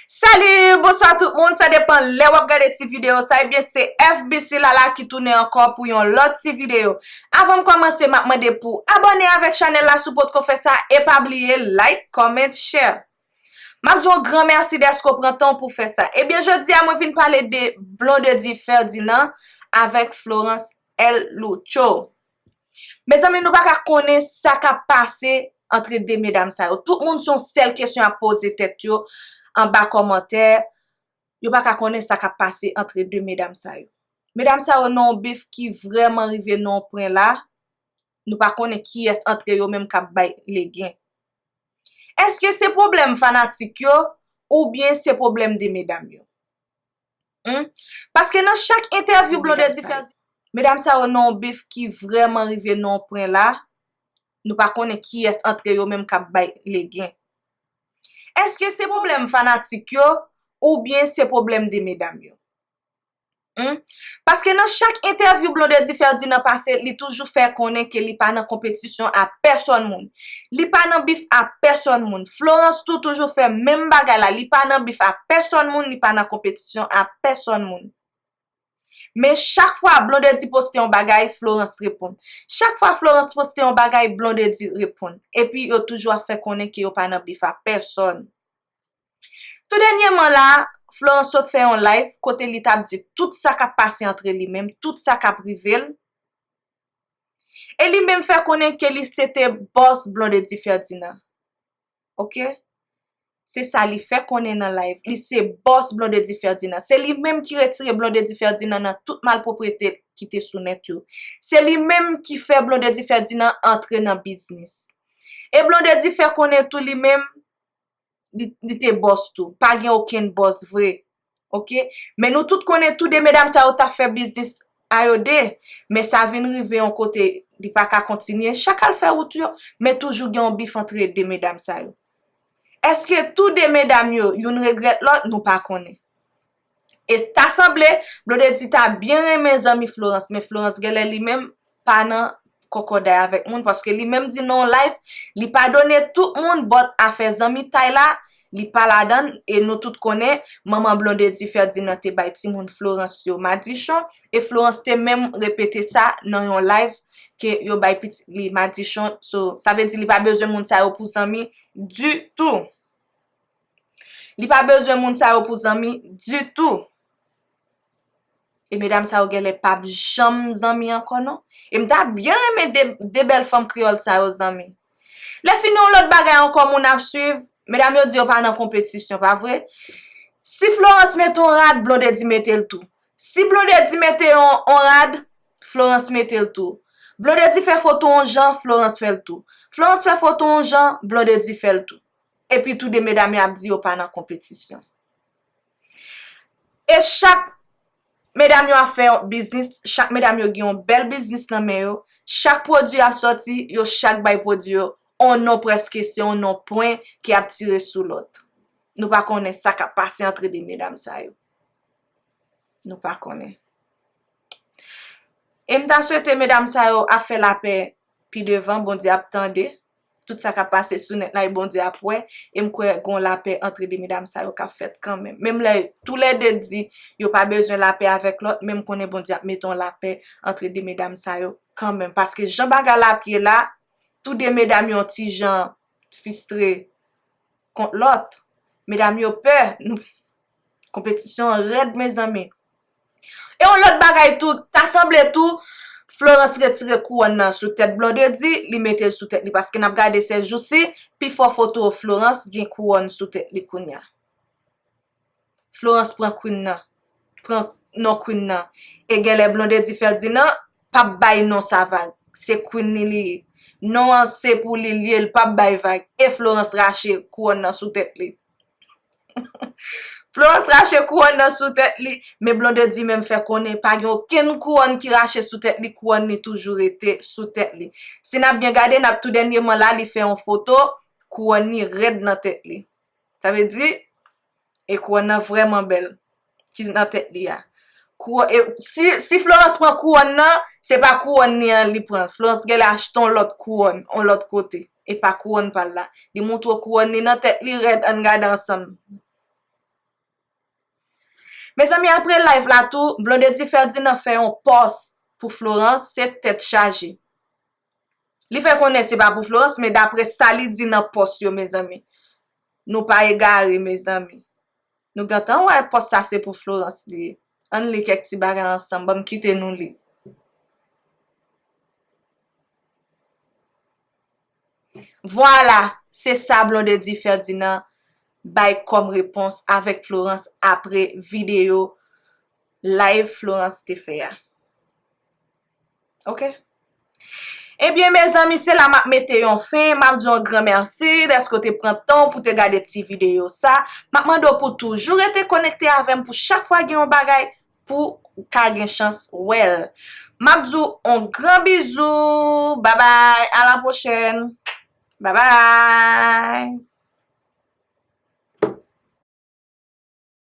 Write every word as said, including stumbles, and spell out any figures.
Salut, bonswa tout moun, sa depan lè w ap gade ti videyo sa, ebyen se F B C Lala ki tounen ankò pou yon lòt ti videyo. Avan m kòmanse, m ap mande pou abòne avèk chanèl la si w potko fè sa, e pa bliye like, comment, share. M ap di w yon gran mèsi dèske w pran tan w pou fè sa. Ebyen jodi a mwen vin pale de Blondedy Ferdinand avèk Florence El Lucho. Mezanmi, nou pa ka konnen sa k ap pase antre de medam sa yo. Tout moun se yon sèl kesyon ap poze tèt yo anba kòmantè. Yo pa ka konnen sa k ap pase antre de medam sa yo. Medam sa yo nan yon bif ki vrèman rive nan yon pwen la. Nou pa konnen kiyès antre yo menm k ap bay legen. Èske se pwoblèm fanatik yo oubyen se pwoblèm de medam yo? Hmm? Paske nan chak entèvyou Blondedy fè di, medam sa yo nan yon bif ki vrèman rive nan yon pwen la, nou pa konnen kiyès antre yo menm k ap bay legen. Èske se pwoblèm fanatik yo oubyen se pwoblèm de medam yo? Hmm? Paske nan chak entèvyou Blondedy Ferdinand pase, li toujou fè konnen ke li pa nan konpetisyon a pèsòn moun. Li pa nan bif a pèsòn moun. Florence tou toujou fè menm bagay la. Li pa nan bif a pèsòn moun, li pa nan konpetisyon a pèsòn moun. Men chak fwa Blondedy poste yon bagay, Florence reponn. Chak fwa Florence poste yon bagay, Blondedy reponn. Epi yo toujou ap fè konnen ke yo pa nan bif a pèsòn. Tou dènyèman la, Florence sot fè yon live kote li t ap di tout sa k ap pase antre li menm, tout sa k ap rive l. E li menm fè konnen ke li se te bòs Blondedy Ferdinand. Oke? Se sa li fè konnen nan live. Li se bòs Blondedy Ferdinand. Se li menm ki retire Blondedy Ferdinand nan tout malpwoprete ki te sou nèt yo. Se li menm ki fè Blondedy Ferdinand antre nan biznis. E Blondedy fè konnen tou li menm, li, li te bòs tou. Pa gen okenn bòs vre. Oke? Men nou tout konnen tou de medam sa yo t ap fè biznis a yo de. Men sa vin rive yon kote li pa ka kontinye. Chak al fè wout yo, men toujou gen yon bif antre de medam sa yo. Èske tou de medam yo, youn regrèt lòt? Nou pa konnen. E ta sanble, Blondedy ta byen renmen zanmi Florence, men Florence genlè li menm pa nan kòkòday avèk moun, paske li menm di nan yon live, li padone tout moun, but afè zanmitay la, li pa ladan l, e nou tout konnen, manman Blondedy Ferdinand te bay timoun Florence yo madichon, e Florence te menm repete sa nan yon live, ke yo bay pitit li madichon, so, sa vle di li pa bezwen moun sa yo pou zanmi ditou. Li pa bezwen moun sa yo pou zanmi ditou. E medam sa yo genlè p ap janm zanmi ankò non. E m ta byen renmen de, de bèl fanm kreyòl sa yo zanmi. Lè fini yon lòt bagay ankò moun ap swiv, medam yo di yo pa nan konpetisyon, pa vre? Si Florence mete yon rad, Blondedy mete l tou. Si Blondedy mete yon, yon rad, Florence mete l tou. Blondedy fè foto yon jan, Florence fè l tou. Florence fè foto yon jan, Blondedy fè l tou. Epi tou de medam yo ap di yo pa nan konpetisyon. E chak medam yo ap fè yon biznis, chak medam yo gen yon bèl biznis nan men yo, chak pwodui ap sòti, yo chak bay pwodui yo on non prèske se on non pwen ki ap tire sou lòt. Nou pa konnen sa k ap pase antre de medam sa yo. Nou pa konnen. E m ta swete medam sa yo ap fè lapè pi devan, Bondye ap tande. Tout sa k ap pase sou nèt la, e Bondye ap wè. E m kwè gon lapè antre de medam sa yo k ap fèt kanmenm. Menm lè toulède di yo pa bezwen lapè avèk lòt, men m konnen Bondye ap mete yon lapè antre de medam sa yo kanmenm. Paske jan bagay la ap ye la, tou de medam yo yon ti jan fistre kont lòt. Medam yo pè. Nou, konpetisyon an rèd, mezanmi. E yon lòt bagay tou, ta sanble tou, Florence retire kouwòn nan sou tèt Blondedy, li mete l sou tèt li. Paske n ap gade sèjousi, pifò foto Florence gen kouwòn sou tèt li kounye a. Florence pran Queen nan, pran non Queen nan. E genlè Blondedy Ferdinand p ap bay non sa vag. Se Queen ni li ye. Non an se pou li l ye, l p ap bay vag. E Florence rache kouwòn nan sou tèt li. Florence rache kouwòn nan sou tèt li, men Blondedy menm fè konnen pa gen okenn kouwòn ki rache sou tèt li, kouwòn li toujou rete sou tèt li. Si n ap byen gade, n ap tou dènyèman la, li fè yon foto, kouwòn li rèd nan tèt li. Sa vle di, e kouwòn nan vrèman bèl ki nan tèt li a. Kouwòn, e, si, si Florence pran kouwòn nan, se pa kouwòn li an li pran. Florence genlè achte yon lòt kouwòn, yon lòt kote. E pa kouwòn pa l la. Li montre w kouwòn li nan tèt li rèd, ann gade ansanm. Mezanmi, apre live la tou, Blondedy Ferdinand fè yon pòs pou Florence, se tèt chaje. Li fè konnen se pa pou Florence, men dapre sa li di nan pòs yo, mezanmi. Nou pa egare, mezanmi. Nou gentan wè pòs sa se pou Florence li ye. Ann li kèk ti bagay ansanm, ban m kite nou li. Vwala, se sa Blondedy Ferdinand bay kòm repons avèk Florence apre videyo live Florence te fè a. Oke? Ebyen, mezanmi, se la m ap mete yon fen. M ap di yon gran mèsi dèske w te pran tan w pou te gade ti videyo sa. M ap mande w pou toujou rete konekte avè m pou chak fwa gen yon bagay pou w ka gen chans wè l. M ap di w yon gran bizou. Babay. A la pwochèn. Babay.